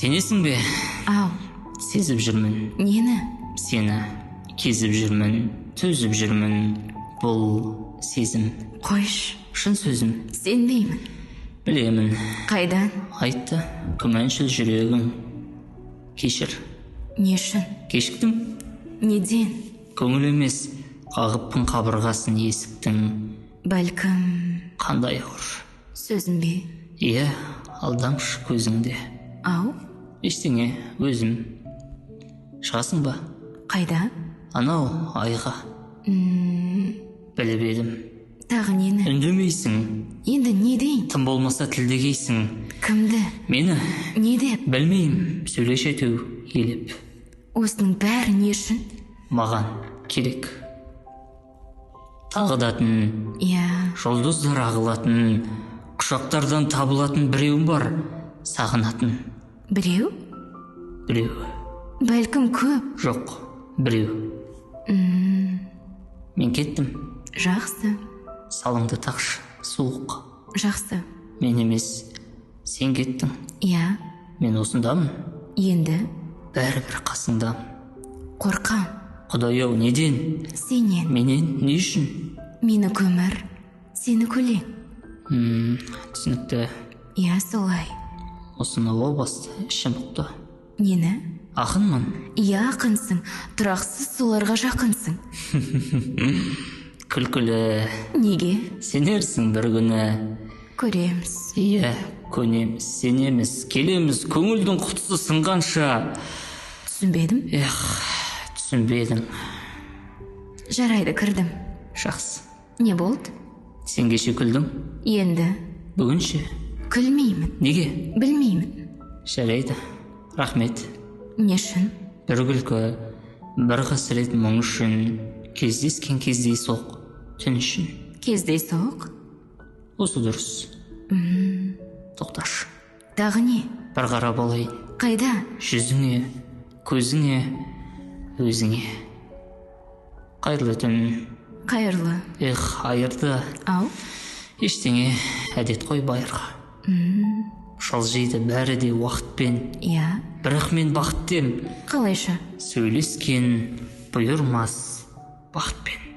Сенесің бе? Ау. Сезіп жүрмін. Нені? Сені кезіп жүрмін, төзіп жүрмін. Бұл сезім. Қойшы. Шын сөзім. Сенбеймін. Білемін. Қайдан? Айтты күмәншіл жүрегің. Кешір. Не үшін? Кешіктім. Неден? Көңіл емес, қағыппын қабырғасын есіктің. Бәлкім. Қандай ауыр. Сөзім бе? Иә, алдамшы көзіңде. Ау? Ештеңе, өзім. Шығасың ба? Қайда? Анау айға. Біліп едім. Тағы нені? Үндемейсің. Енді не дейін? Тым болмаса тілдегейсің. Кімді? Мені. Не деп? Білмеймін, сөйлеші әйтеу елеп. Осының бәрі не үшін? Маған керек. Тағы да түн. Иә. Жұлдыздар ағылатын, құшақтардан табылатын біреуім бар, сағынатын. Біреу? Біреу. Бәлкім көп. Жоқ, біреу. Мен кеттім. Жақсы. Салыңды тақшы, суық. Жақсы. Мен емес, сен кеттің. Иә. Мен осындамын. Енді? Бәрібір қасыңдамын. Қорқам. Құдай-ау, неден? Сенен. Менен не үшін? Мені көмір, сені көлең. Түсінікті. Иә, солай. Осыны о басты, ішім ұқты. Нені? Ақынмын. Иә, ақынсың. Тұрақсыз суларға жақынсың. Күлкілі. Неге? Сенерсің бір күні. Көреміз. Иә, көнеміз, сенеміз, келеміз, көңілдің құтысы сынғанша. Түсінбедім. Эх, түсінбедің. Жарайды, кірдім. Жақсы. Не болды? Сен кеше күлдің? Енді. Бүгін ше? Күлмеймін. Неге? Білмеймін. Жарайды, рахмет. Не үшін? Бір күлкі, бір қасірет мұң үшін, кездескен кездейсоқ түн үшін. Кездейсоқ? Осы дұрыс. Тоқташы. Тағы не? Бір қарап алайын. Қайда? Жүзіңе, көзіңе, өзіңе. Қайырлы түн. Қайырлы. Эх, айырды. Ау? Ештеңе, әдет қой байырғы. Жылжиды бәрі де уақытпен. Иә. Бірақ мен бақыт дем. Қалайша? Сөйлескен бұйырмас бақытпен.